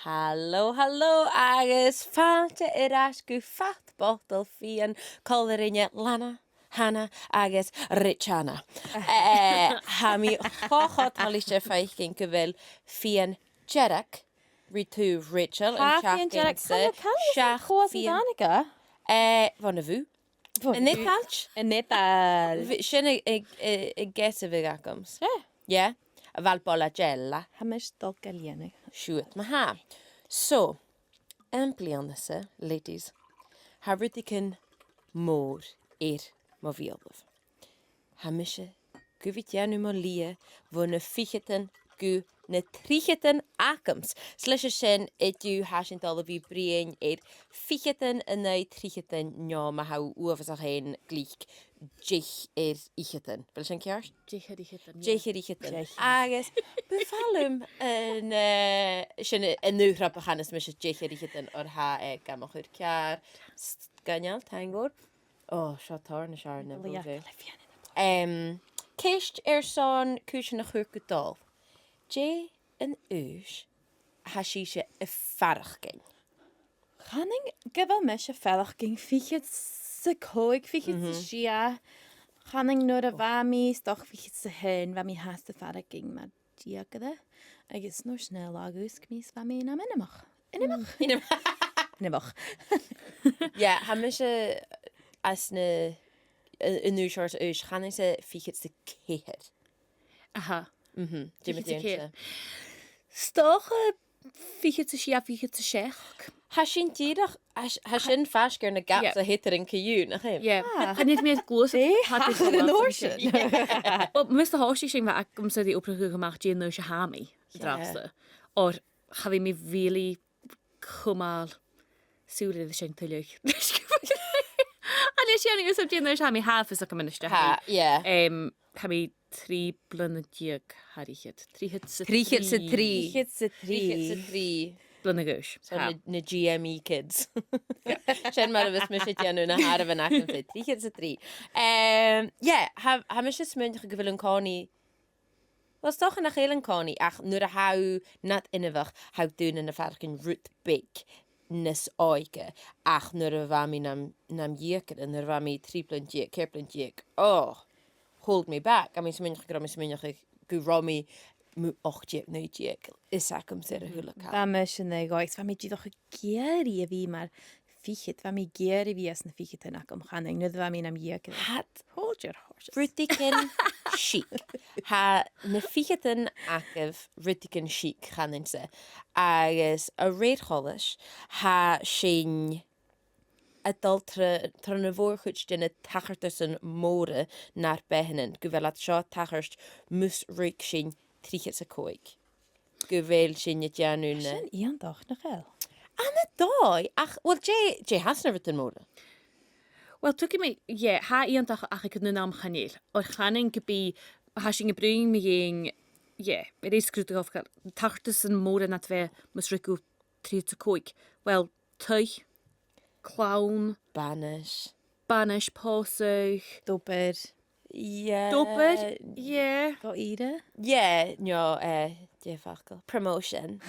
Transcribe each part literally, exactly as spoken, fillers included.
Halò, halò, agus fàilte air ais gu Fat Botal Fìon, còmhla rinne Lana, Hannah agus Richana. Eh, tha mi cho, cho toilichte faighinn gu bheil fìon dearg ri taobh Rachel. Tha an fìon dearg, seach fìon, chan eil càil seach fìon. Cò às a thàinig e? Eh, bhon a' bhùth. Bhon a' bhùth. An Itail? An Itail. Bh-, sin a, a, a, a' gheasa a bhiodh agamsa. Eh. Yeah. A bhal bola gialla. Tha mise dol ga lìonadh. Siuthad ma-thà. So, am bliadhna sa, ladies, tha rudeigin mòr air mo bheulaibh. Tha mise gu bhith dèanamh mo shlighe bho na ficheadan gu na tritheadan agamsa. 'S leis a sin, an-diugh tha sinn dol a bhith bruidhinn air ficheadan an aghaidh tritheadan, no ma tha thu uabhasach fhèin glic, deich air fhicheadan. A bheil sin ceart? Deich air fhicheadan, yeah. Deich air fhicheadan. Deich. Agus bu mhath leam an, eh, sin an aon rud a chanas mise, deich air fhicheadan, oir tha e gam chur ceàrr. Sgoinneil, taing mhòr. Ò, seo tòrr nas fheàrr na bhon a bha. Em, ceist airson cùisean a chur gu dol. Dè an aois a tha sibhse a' faireachdainn? Chanainn gu bheil mise a' faireachdainn fichead 's a còig, fichead 's a sia. Chanainn nuair a bha mi, 's dòcha fichead 's a h-aon, bha mi fhathast a' faireachdainn mar deugaireachd. Agus an uair sin an latha a dhùisg mi, bha mi nam inbheach. Inbheach? Inbheach. Inbheach. Yeah, tha mise anns na, a-, an aois, seòrsa aois, chanainn-sa fichead 's a ceithir. Aha. Mhm. Dè mu dheidhinn-sa? 'S dòcha fichead 's a sia, fichead 's a seachd. Tha sin dìreach, tha s-, tha sin faisg air na gaps a th' eadar an cù, nach eil? Yeah. Ah. Chan eil mi a' gluasad. Dè thachair an uair sin? Well, mus do thòisich sinn, bha agamsa ri obrachadh a-mach dè an aois a tha mi an-dràsta. Oir cha bhi mi really a' cumail sùil air sin tuilleadh. Chan eil sìon agam dè an aois a tha mi, tha fhios agam a-nis dè tha mi. Tha, yeah. Em, tha mi trì bliadhna deug thar fhichead. Trithead 's a trì. Trithead 's a trì. Trithead 's a trì. Trithead 's a trì. Bliadhna a dh'aois. So na, na G M E kids. Sin mar a bhios mise a' dèanamh na h-àireamhan agamsa. Trithead 's a trì. Em, yeah, tha, tha mise a' smaoineachadh gu bheil an-còmhnaidh Well, 's dòcha nach eil an-còmhnaidh, ach nuair a tha thu nad inbheach, tha thu daonnan a' faireachdainn rud beag nas òige, ach nuair a bha mi nam, nam dheugaire, nuair a bha mi trì bliadhna deug, ceithir bliadhna deug, oh, hold me back. Tha mi a' smaoineachadh gun robh mi a' smaoineachadh gun robh mi mu ochd deug, naoi deug, fhios agamsa air a h-uile càil. Bha mise an aghaidh, bha mi dìreach ag iarraidh a bhith mar fichead, bha mi ag iarraidh a bhith anns na ficheadan agam, chanainn, nuair a bha mi nam dheugaire. Tha, hold your horses, rudeigin chic. Tha na ficheadan agaibh rudeigin chic, chanainn-sa. Agus a rèir choltais, tha sinn a' dol tro, tro na mhòr-chuid de na tachartasan mòra nar beathannan, gu bheil iad seo a' tachairt mus ruig sinn trithead 's a còig. Gu bheil sinn a' dèanamh na... Sin iongantach, nach eil? Ann an dòigh, ach, well, dè, dè th' anns na rudan mòra? Well, tuigidh mi, yeah, tha e iongantach ach aig an aon àm chan eil. Oir chanainn gum bi, tha sinn a' bruidhinn mu dheidhinn, yeah, a rèir sgrùdadh oifigeil, tachartasan mòra nad bheatha mus ruig thu trithead 's a còig. Well, taigh, clann. Banais. Banais, pòsadh. Tobar. Yeah. Tobar, yeah. Gu ìre? Yeah, no, eh, dè am facal? Promotion.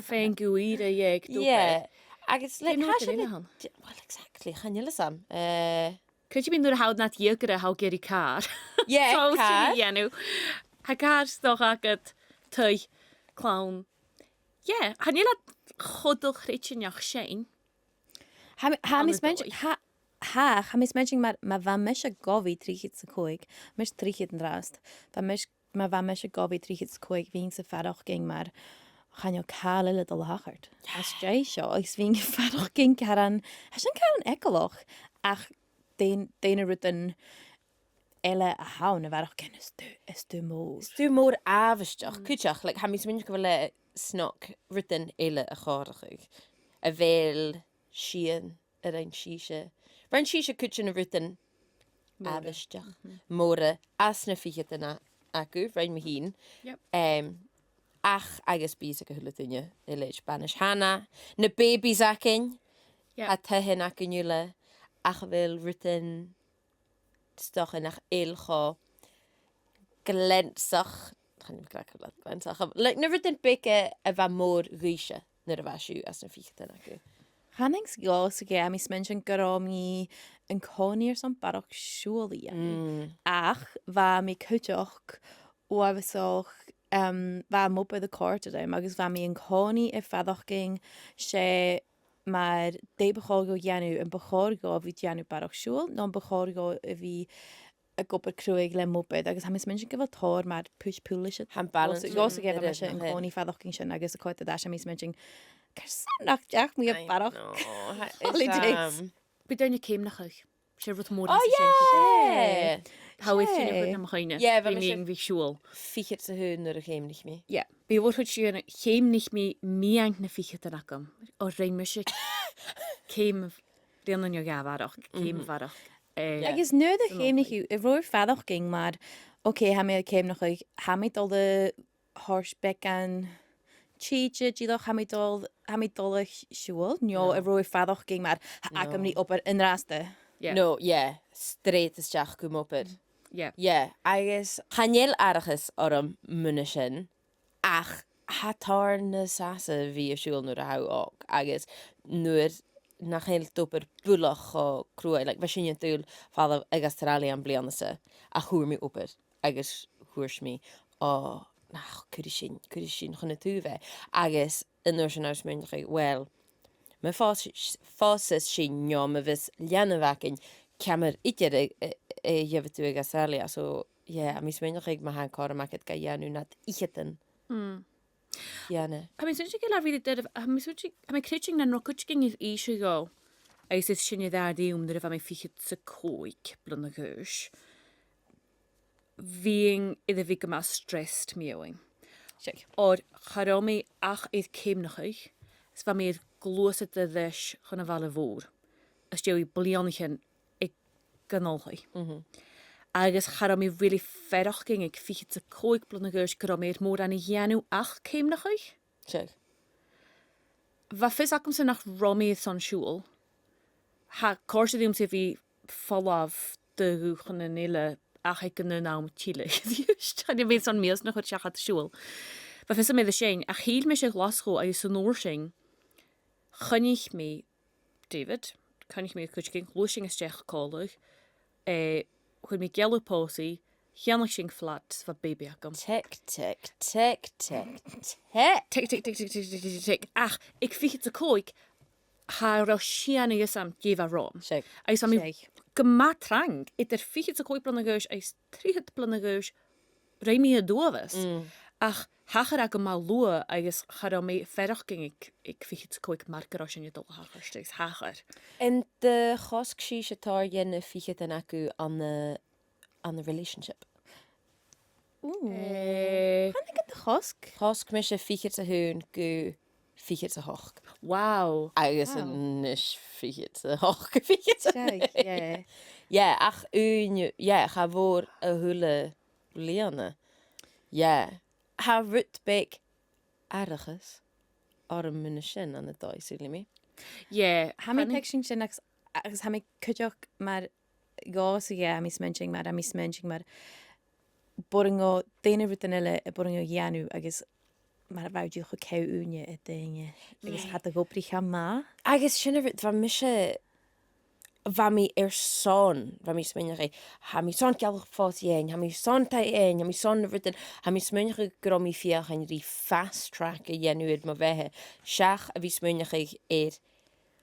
Faighinn gu ìre, yeah, gu tobar. Yeah. Agus, like, tha sin, well, exactly, chan eil fhios agam. Eh, creididh mi nuair a tha thu nad dheugaire, tha thu ag iarraidh càr. Yeah, càr. So, sin a dhèanamh. Tha càr 's dòcha agad, taigh, clann. Yeah, chan eil iad cho dol chreidsinn ach sin. Tha mi, tha mi a' smaointinn, tha, tha, tha mi a' smaointinn mar, ma bha mise gu bhith trithead 's a còig, mise trithead an-dràsta, bha mis-, ma bha mise gu bhith trithead 's a còig, bhithinn-sa a' faireachdainn mar chan eil càil eile a' dol a thachairt às dèidh seo, agus bhithinn a' faireachdainn caran, tha sin caran eagalach, ach dè, dè na rudan eile a th' ann a bharrachd air an stuth, an stuth mòr. Stuth mòr àbhaisteach, cuideachd, like, tha mi a' smaoineachadh gu bheil e snog rudan eile a chomharrachadh. A bheil sìon a rinn sibhse? Rinn sibhse cuid de na rudan àbhaisteach mòra anns na ficheadan a, agaibh, rinn mi fhìn. Yep. Em, ach agus bidh fhios aig a h-uile duine a leithid Banais Hannah, na babies againn, yep, tha taighean againn uile, ach a bheil rudan 's dòcha nach eil cho gleansach, chan eil mi ag ràdh gu bheil iad gleansach, ach, like, na rudan beaga a bha mòr dhuibhse. nuair a bha sibh anns na ficheadan aca? Chan eil fhios agam, tha mi a' smaoineachadh gun robh mi an-còmhnaidh airson barrachd siubhail a dhèanamh. Mm. Ach bha mi cuideachd uabhasach, um, bha m' obair a' còrdadh rium, agus bha mi an-còmhnaidh a' faireachdainn 's e mar dè bu chòir dhomh dhèanamh, am bu chòir dhomh a bhith a' dèanamh barrachd siubhail, no am bu chòir dhomh a bhith ag obair cruaidh le m' obair, agus tha mi a' smaoineachadh gu bheil tòrr mar push-pull leis sin. Tha balance. Dh'fhàs, dh'fhàs agam mar sin an-còmhnaidh a' faireachdainn sin, agus a' coimhead air ais tha mi a' smaoineachadh, carson nach deach mi a bharrachd holidays? Bidh daoine a' ceumnachadh. 'S e rud mòr a th' ann. Oh, yeah. Tha e sin a' cur nam chuimhne. Yeah, bha mi sin. Bhith siubhail. Fichead 's a h-aon nuair a cheumnaich mi. Yeah. Bidh a' mhòr-chuid dhiubh, cheumnaich mi meadhan nam ficheadan agam. O, rinn mise ceum bliadhna no dhà bharrachd, ceum bharrachd. Eh, agus nuair a cheumnaich thu, an robh thu a' faireachdainn mar, ok, tha mi a' ceumnachadh, tha mi a' dol a thoirt beagan tìde, dìreach tha mi a' dol, tha mi a' dol a sh-, siubhail, no an robh thu a' faireachdainn mar, tha agam ri obair an-dràsta? Yeah. No, yeah, straight a-steach gu m' obair. Yeah. Yeah, agus chan eil aithreachas orm mun a sin, ach tha e tòrr nas fhasa a bhith a' siubhail nuair a tha thu òg, agus nuair nach eil d' obair buileach cho cruaidh, like, bha sinne a' dol a dh'fhalbh a dh'Astràilia am bliadhna sa, ach fhuair mi obair, agus thuirt mi, o, nach, cuiridh sinn, cuiridh sinn chun an taobh e. Agus an uair sin tha mi a' smaoineachadh, well, ma phòs-, phòsas sinn no ma bhios leanabh againn, ciamar idir a, a, a gheibh thu a dh'Astràilia. So, yeah, tha mi a' smaoineachadh ma tha an cothrom agad ga dhèanamh nad fhicheadan. Mm. Dèanamh. Tha mi a' smaoineachadh gu bheil e really doirbh, tha mi a' smaoineachadh, tha mi a' creidsinn nan robh cuideigin air innse dhomh, agus is sin an dà rìom nuair a bha mi fichead 's a còig bliadhna a dh'aois. Bhithinn air a bhith gu math stressed mu dheidhinn. Seadh. Oir cha robh mi ach air ceumnachadh, is bha mi air gluasad air ais chun a' bhaile mhòir às dèidh bliadhnaichean aig an oilthigh. Mhm. Agus cha robh mi really a' faireachdainn aig fichead 's a còig bliadhna a dh'aois gun robh mi air mòran a dhèanamh ach ceumnachadh. Seadh. Bha fios agamsa nach robh mi airson siubhal. Cha chòrdadh riumsa a bhith a' falbh de dh'aodann eile ach aig an aon àm tilleadh. Chan eil mi airson mìos no a chur seachad siubhal. Bha fios agam air sin, ach thill mise a Ghlaschu agus san uair sin, choinnich mi David, choinnich mi a' chuideigin, ghluais sinn a-steach còmhla, eh, chuir mi gealladh pòsaidh, cheannaich sinn flat 's bha baby agam. Tic, tic, tic, tic, tic. Tic, tic, tic, tic, tic, tic, tic, tic. Ach aig fichead 's a còig, cha robh sìon a dh'fhios agam dè bha romham. Seadh. Agus bha mi gu math trang, eadar fichead 's a còig bliadhna a dh'aois agus trithead bliadhna a dh'aois, rinn mi an t-uabhas. Mm. Ach thachair e gu math luath agus cha robh mi a' faireachdainn aig, aig fichead 's a còig mar gun robh sinn a' dol a thachairt agus thachair. An do chosg sibhse tòrr dhe na ficheadan agaibh ann an, ann an relationship? Ooh. Eh. Chan eil, an do chosg? Chosg mise fichead 's a h-aon gu fichead 's a h-ochd. Wow. Agus a-nis fichead 's a h-ochd, fichead 's a h-ochd. Seadh, yeah. Yeah, ach ùine, yeah, cha mhòr a h-uile bliadhna. Yeah. Tha rud beag aithreachas orm mun a sin ann an dòigh, saoilidh mi. Yeah. Tha mi a' tuigsinn sin agus, agus tha mi cuideachd mar dhòmhsa, yeah, tha mi a' smaointinn mar, tha mi a' smaointinn mar b' urrainn dhomh dèanamh rudan eile a b' urrainn dhomh dhèanamh agus mar a bha thu dìreach a' call ùine air daoine agus cha do dh'obraich e math. Agus sin an rud, bha mise, bha mi airson, bha mi a' smaoineachadh, tha mi airson gealladh pòsaidh fhaighinn, tha mi airson taigh fhaighinn, tha mi airson na rudan, tha mi a' smaoineachadh gun robh mi a' feuchainn ri fast track a dhèanamh air mo bheatha, seach a bhith a' smaoineachadh air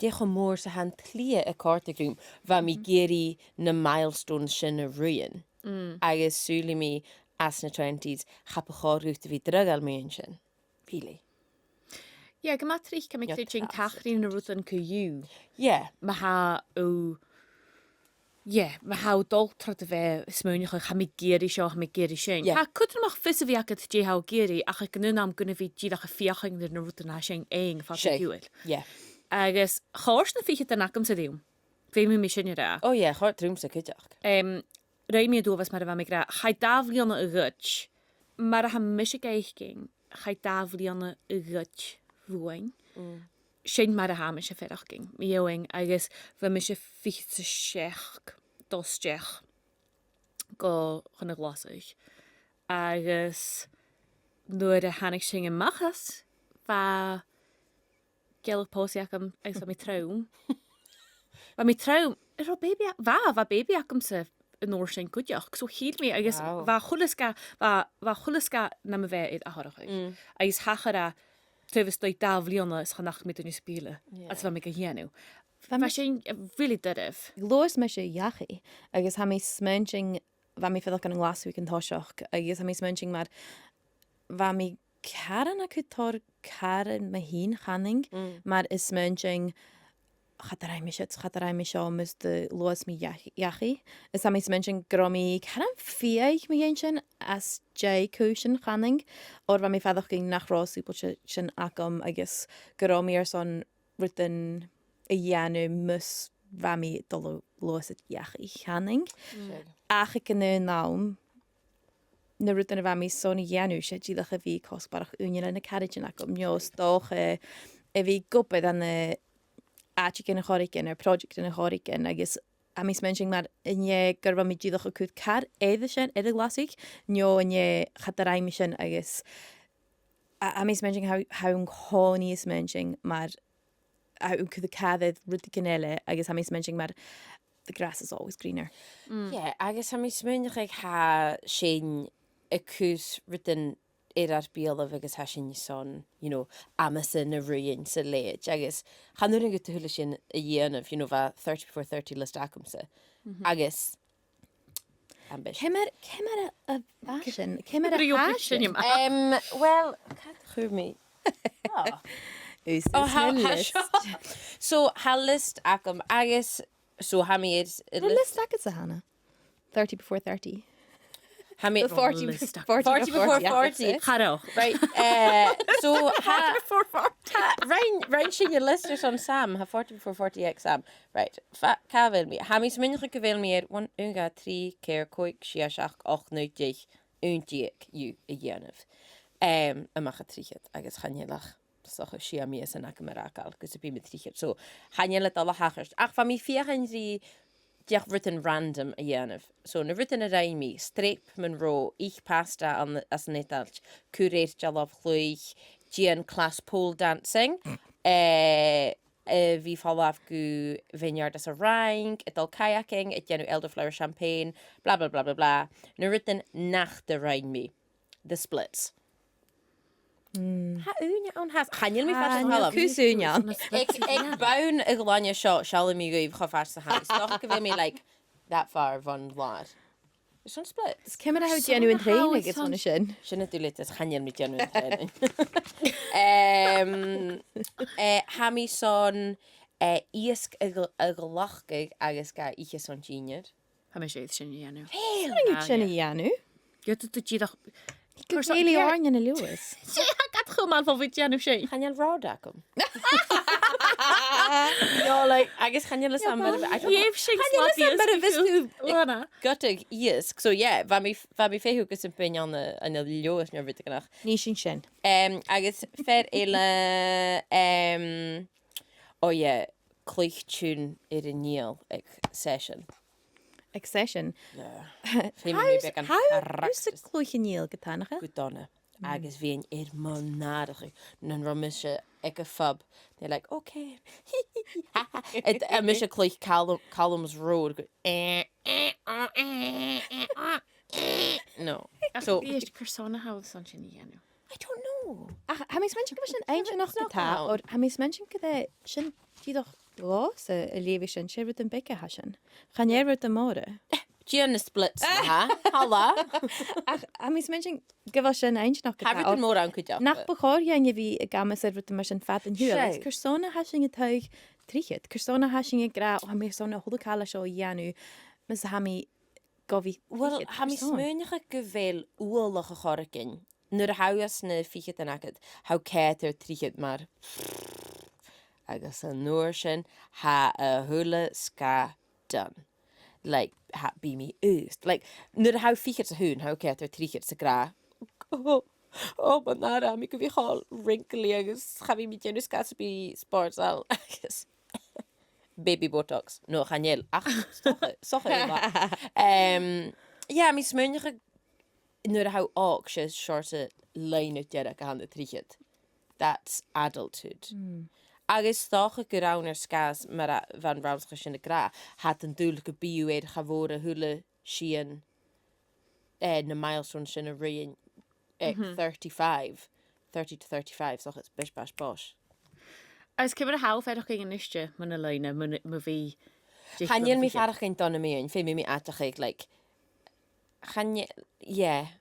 dè cho mòr 's a tha an t-slighe a' còrdadh rium, bha mi ag iarraidh na milestones sin a ruighinn. Mm. Agus saoilidh mi anns na twenties, cha bu chòir dhut a bhith draghail mu dheidhinn sin, really. Yeah, gu math tric, tha mi a' creidsinn, tachraidh na rudan co-dhiù. Yeah. Ma tha thu, yeah, ma tha thu a' dol tro do bheatha a' smaoineachadh, tha mi ag iarraidh seo, tha mi ag iarraidh sin. Yeah. Tha e cudromach fios a bhith agad dè tha thu ag iarraidh, ach aig an aon àm gun a bhith dìreach a' feuchainn ri na rudan a tha sin fhaighinn fad an t-siubhail. Yeah. Agus chòrd na ficheadan agamsa rium. Feumaidh mi sin a ràdh. Oh yeah, chòrd riumsa cuideachd. Em, rinn mi an t-uabhas mar a bha mi ag ràdh. Chaidh dà bhliadhna a ghoid, mar a tha mise ga fhaicinn, chaidh dà bhliadhna a ghoid bhuainn. Mm. Sin mar a tha mise a' faireachdainn mu dheidhinn, agus bha mise fichead 's a seachd a' dol a-steach gu, chun a' ghlasaidh. Agus nuair a thàinig sinn a-mach às, bha gealach pòsaidh agam agus bha mi trom. Bha mi trom, robh baby a-, bha, bha baby agamsa an uair sin cuideachd. So thill mi agus Wow. bha a h-uile sga-, bha, bha a h-uile sgath nam bheatha air atharrachadh. Mm. Agus thachair e taobh a-staigh dà bhliadhna is chan fhaca mi duine sam bith eile. Yeah. Agus bha mi ga dhèanamh. Bha Bha mi sin, eh, really doirbh. Ghluais mise dhachaigh, agus tha mi a' smaointinn, bha mi a' fuireach ann an Glaschu aig an toiseach, agus tha mi a' smaointinn mar, bha mi caran a' cur tòrr caran mi fhìn chanainn, Mm. mar a' smaointinn, cha do rinn mi siud, cha do rinn mi seo, mus do ghluais mi dhach-, dhachaigh. Is tha mi a' smaointinn gun robh mi caran fiadhaich mu dheidhinn sin às dèidh cùisean chanainn, oir bha mi a' faireachdainn nach robh an saoghal si-, sin agam agus gun robh mi airson rudan a dhèanamh mus bha mi a' dol a ghluasad dhachaigh chanainn. Mm. Sure. Ach aig an aon àm, na rudan a bha mi airson a dhèanamh, 's e dìreach a bhith a' cosg barrachd ùine le na caraidean agam, no 's dòcha a bhith ag obair ann an àiteigin air choreigin, air project air choreigin, agus tha mi a' smaointinn mar an e gun robh mi dìreach a' cur car air sin, air a' ghlasadh, no an e cha do rinn mi sin agus a, tha mi a' smaointinn tha, tha an-còmhnaidh a' smaointinn mar tha thu a' cur car air rudeigin eile agus tha mi a' smaointinn mar the grass is always greener. Mm. Yeah, agus tha mi a' smaoineachadh tha sin a' cur rudan air ar beulaibh agus tha sinn airson, you know, amasan a ruighinn 's a leithid. Agus chan urrainn dhut a h-uile sìon a dhèanamh, you know, bha thirty before thirty list agamsa. Mhm. Agus ambition. Ciamar, ciamar a, a bha sin? Ciamar a Ciamar a tha thaobh sin? Em, well, càit a chuir mi? Oh. Who's Oh, this ha, ha, list? Seo. So, tha list agam agus, so, tha mi air, air An list list agadsa, Hannah? Thirty before thirty. Tha mi The forty, list ag- forty forty before before forty. Forty. Cha robh. Right, eh, so, tha, Before forty. tha, rinn, rinn sinn an list airson Sam, tha forty before forty aig Sam. Right, fa, cà bheil mi? Tha mi a' smaoineachadh gu bheil mi air one, aon, dhà, trì, ceithir, còig, sia, seachd, ochd, naoi, deich, aon deug, dhiubh a dhèanamh. Em, a-mach à trithead, agus chan eil ach 's dòcha sia mìosan agam air fhàgail gus am bi mi trithead. So, chan eil e a' dol a thachairt. Ach bha mi a' feuchainn ri dìreach rudan random a dhèanamh. So, na rudan a rinn mi, streap mun robh, ith pasta ann, às an Eadailt, cuir air dealbh-chluich, dèan class pole dancing, eh, a bhith a' falbh gu vineyard às an Fhraing, a' dol kayaking, a' dèanamh elderflower champagne, blah, blah, blah, blah, blah. Na rudan nach do rinn mi. The splits. Mm. Tha ùine ann, tha, chan eil mi Tha, fada no, talamh. Cus ùine ann. Aig, aig bonn a' ghlainne seo, seallaidh mi dhuibh cho far 's a tha mi. 'S dòcha gu bheil mi, like, that far bhon làr. Airson splits. Is ciamar a tha thu a' dèanamh an trèanadh agus mar sin? Sin an duilgheadas, chan eil mi a' dèanamh an trèanadh. Em, eh, tha mi son, eh, iasg a ghl-, a ghlacadh agus ga ithe son dìnnear. Tha mi a' dol sin a dhèanamh. Hey, Tha mi a' dol sin a dhèanamh. Gheibh thu dìreach Gu Cur son cèilidh beer. Oirnne na Leòdhas. 'S e, tha gad chumail bho bhith dèanamh sin. Chan eil ròd agam. No, like, agus chan eil fhios agam mar a bh-, I don't know. Gheibh sinn Chan eil fhios agam mar a bhios tu Lana. Gutadh iasg. So, yeah, bha mi, bha mi feitheamh gus am bithinn ann an, ann an Leòdhas no rudeigin ach. Nì sinn sin. Em, agus fear eile, em, oh yeah, cluich tune air an fhidheall aig session. Aig session. Yeah. Feumaidh mi beagan practice. How, how is the cluich an fhidheall, gu tànacha? Gu dona. Mm. Agus bhithinn air mo nàrachadh. Nan robh mise aig a' phub, they're like, "Okay." A, a, mise a' cluich Calum-, Calum's Road, gu, eh, eh, oh, eh, eh, oh, eh. No. So, Bidh e, carson a tha thu son sin a dhèanamh? I don't know. Ach, tha mi a' smaointinn gu bheil sin inntinneach gu math, oir tha mi a' smaointinn gu bheil sin dìreach dhòmhsa a leughadh sin, 's e rudan beaga a tha sin. Chan e rudan mòra. Dèan na splits, ma-thà. Halla. Ach, tha mi a' smaointinn gu bheil sin inntinneach gu math. Tha rudan mòra ann cuideachd. Nach bu chòir dhuinn a bhith ag amas air rudan mar sin fad an t-siubhail. Agus carson a tha sinn a' taghadh trithead? Carson a tha sinn ag ràdh, "O, tha mi airson a h-uile càil a seo a dhèanamh, mus tha mi gu bhith trithead." Well, tha mi a' smaoineachadh gu bheil uallach air choreigin. Nuair a tha thu anns na ficheadan agad, tha thu ceud air trithead mar, agus an uair sin, tha a h-uile sgath done. Like, tha, bidh mi aost. Like, nuair a tha thu fichead 's a h-aon, tha thu ceud air trithead 's ag ràdh, "Oh, oh, mo nàire, tha mi gu bhith cho wrinkly agus cha bhi mi a' dèanamh sgath sam bith spòrsail." Agus baby Botox. No, chan eil. Ach, 's dòcha, 's dòcha e. Em, yeah, tha mi a' smaoineachadh nuair a tha thu òg, 's e seòrsa line air deireadh a th' ann an trithead. That's adulthood. Mm. Agus 's dòcha gur ann air sgàth 's mar a bha an rannsachadh sin ag ràdh, tha iad an dùil gum bi thu air cha mhòr a h-uile sìon, eh, na milestones sin a ruighinn aig thirty-five, thirty to thirty-five, so it's bish bash bosh. Agus ciamar a tha thu a' faireachdainn a-niste mun a' loidhne, mu, mu bhith... Chan eil mi a' faireachdainn dona mu dheidhinn, feumaidh mi aideachadh, like, chan e-, yeah.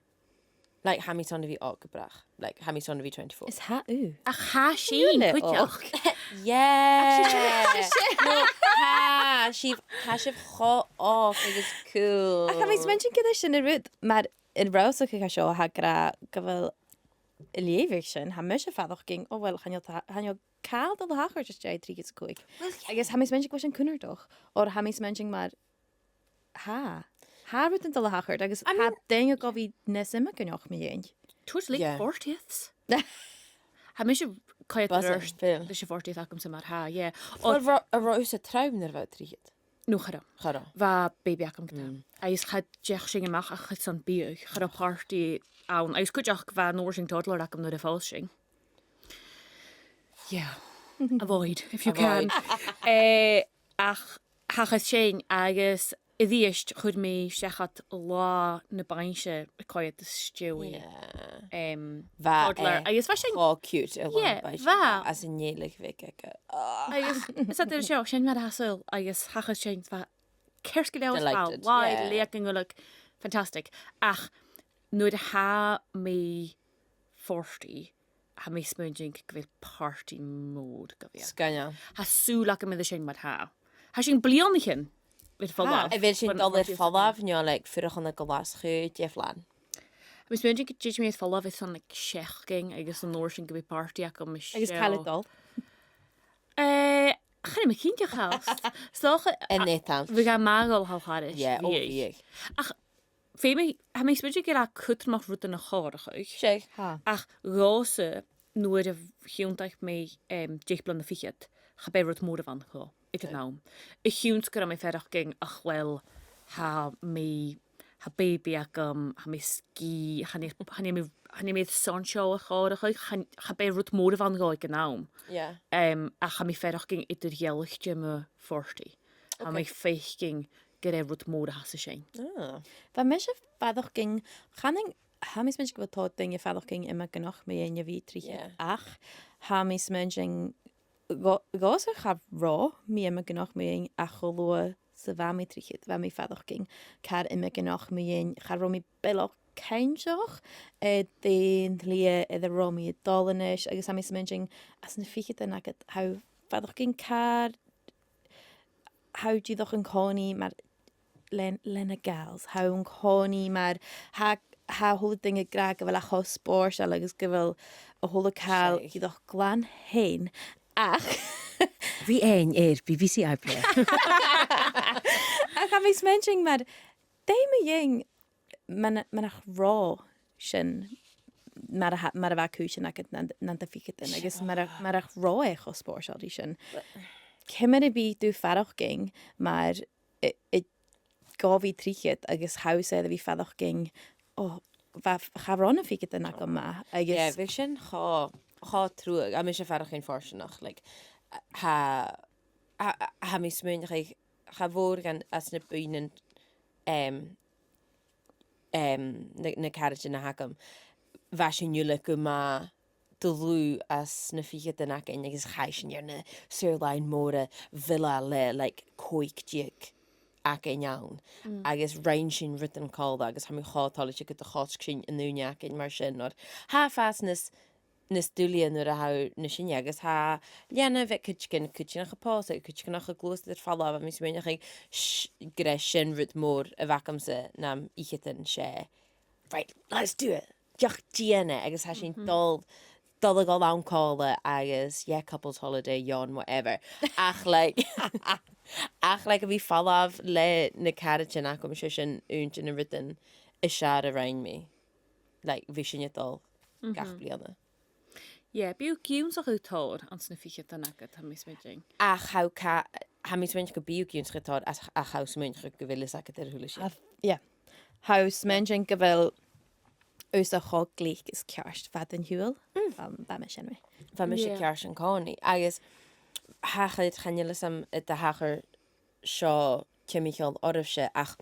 Like, tha mi airson a bhith òg gu bràth. Like, tha mi airson a bhith twenty-four. Is tha thu. Ach tha sinn, really? Cuideachd. Yeah. No, tha sibh, tha sibh cho òg agus cool. Ach tha mi a' smaointinn gur e sin an rud, mar an rannsachadh seo, tha e ag ràdh gu bheil a' leughadh sin, tha mise a' faireachdainn, o, well, chan eil, tha, chan eil càil a' dol a thachairt às dèidh trì fichead 's a còig. Well, yeah. Agus tha mi a' smaointinn gu bheil sin cunnartach, oir tha mi a' smaointinn mar tha. Tha rudan a' dol a thachairt, agus tha daoine gu bhith nas iomagaineach mu dheidhinn. Towards late fortieths. Tha mise a' coimhead air adhart leis a' fortieth agamsa mar-thà, yeah. Well, an robh, an robh thusa trom nuair a bha thu trithead? No, cha robh. Cha robh. Bha baby agam gu dà. Agus cha deach sinn a-mach ach airson biadh. Cha robh party ann. Agus cuideachd bha an uair sin toddler agam nuair a phòs sinn. Yeah. Avoid, if you can. Eh, ach thachair sin agus a-rithist chuir mi seachad latha na bainnse a' coimhead às dèidh, em, toddler. Agus bha sin cho cute, a' latha na bainnse. Bha. Às an fhèill a bh' aige. Agus is e, dè seo, sin mar a tha sinn, agus thachair sin, bha ceart gu leòr, bha latha air leth gu h-uile, fantastic. Ach nuair a tha mi forty, tha mi a' smaointinn gu bheil party mòr gu bhith. Sgoinneil. Tha sùil agam air sin mar-thà. Tha sinn bliadhnaichean air falbh. A bheil sinn a' dol air falbh, no, like, fuireach ann an Glaschu, dè a' phlean? Tha mi a' smaointinn gun tèid mi air falbh airson, like, seachdain agus an uair sin gum bi party agam. Agus càit a bheil thu a' dol? Eh, chan eil mi cinnteach fhathast. 'S dòcha, an e, tha, bhiodh e math a dhol thall thairis. Yeah, o, bhiodh. Ach feumaidh, tha mi a' smaointinn gu bheil e cudromach rudan a chomharrachadh. Seadh. Tha. Ach dhòmhsa, nuair a thionndaidh mi, em, deich bliadhna fichead, cha b' e rud mòr a bh' ann dhomh aig an àm. A chionn 's gun robh mi a' faireachdainn, ach uill, tha mi, tha baby agam, tha mi sgìth, chan eil, chan eil mi, chan eil mi air son seo a chomharrachadh, chan, cha b' e rud mòr a bh' ann dhomh aig an àm. Yeah. Em, ach tha mi a' faireachdainn eadar-dhealaichte mu forty. Tha mi a' faicinn gur e rud mòr a th' ann an sin. Ah. Bha mise a' faireachdainn, chanainn, tha mi a' smaointinn gu bheil tòrr daoine a' faireachdainn iomagaineach mu dheidhinn a bhith trithead, ach tha mi a' smaointinn dhò-, dhòmhsa cha robh mi iomagaineach mu dheidhinn ach cho luath 's a bha mi trithead, bha mi a' faireachdainn car iomagaineach mu dheidhinn, cha robh mi buileach cinnteach, eh, dè an t-slighe air an robh mi a' dol a-nis, agus tha mi a' smaointinn, anns na ficheadan agad, tha thu a' faireachdainn car, tha thu dìreach an-còmhnaidh mar le, le na gals, tha thu an-còmhnaidh mar, tha, tha a h-uile duine ag ràdh gu bheil e cho spòrsail agus gu bheil a h-uile càil dìreach glan fhèin. Ach bidh e air B B C iPlayer. Ach tha mi a' smaointinn mar, dè mu dheidhinn, mar, mar nach robh sin, mar a tha, mar a bha cùisean agad nan, nan do ficheadan, agus mar a, mar nach robh e cho spòrsail ri sin. Ciamar a bhiodh tu a' faireachdainn mar i, i, gu bhith trithead agus tha thusa air a bhith a' faireachdainn, o, bha, cha robh na ficheadan agam math, agus yeah, bhiodh sin cho, cho truagh, tha mise a' faireachdainn fortanach, like, tha, tha, tha mi a' smaoineachadh, cha mhòr dhen, às na buidhnean, em, em, na, na caraidean a th' agam, bha sinn uile gu math dlùth anns na ficheadan againn, agus chaidh sinn air na saor-làithean mòra, villa le, like, còig deug againn ann. Mm. Agus rinn sinn rudan còmhla, agus tha mi cho toilichte gun do chosg sinn an ùine againn mar sin, oir tha e a' fàs nas, nas duilghe nuair a tha thu nas sine, agus tha leanabh aig cuideigin, cuideigin a' pòsadh, cuideigin a' gluasad air falbh, agus tha mi a' smaoineachadh, sh-, gur e sin rud mòr a bh' agamsa nam fhicheadan, 's e, right, let's do it. Deoch dèan e, agus tha sinn a' dol, dol a dhol ann còmhla agus, yeah, couples holiday, yawn, whatever. Ach, like, ach, like, a bhith a' falbh le na caraidean agam, 's e sin aon de na rudan as fheàrr a rinn mi. Like, bhiodh sinne a' dol gach bliadhna. Yeah, bidh thu ag ionnsachadh tòrr anns na ficheadan agad, tha mi a' smaointinn. Ach tha ca-, tha mi a' smaointinn gum bi thu ag ionnsachadh tòrr, ach, ach tha mi a' smaointinn gu bheil fhios agad air a h-uile sìon. Yeah. Tha mi a' smaointinn gu bheil thusa cho glic is ceart fad an t-siubhail. Mm. Bha, bha mise an-uair. Bha mise ceart an-còmhnaidh. Agus thachair, chan eil fhios agam an do thachair seo timcheall oirbhse, ach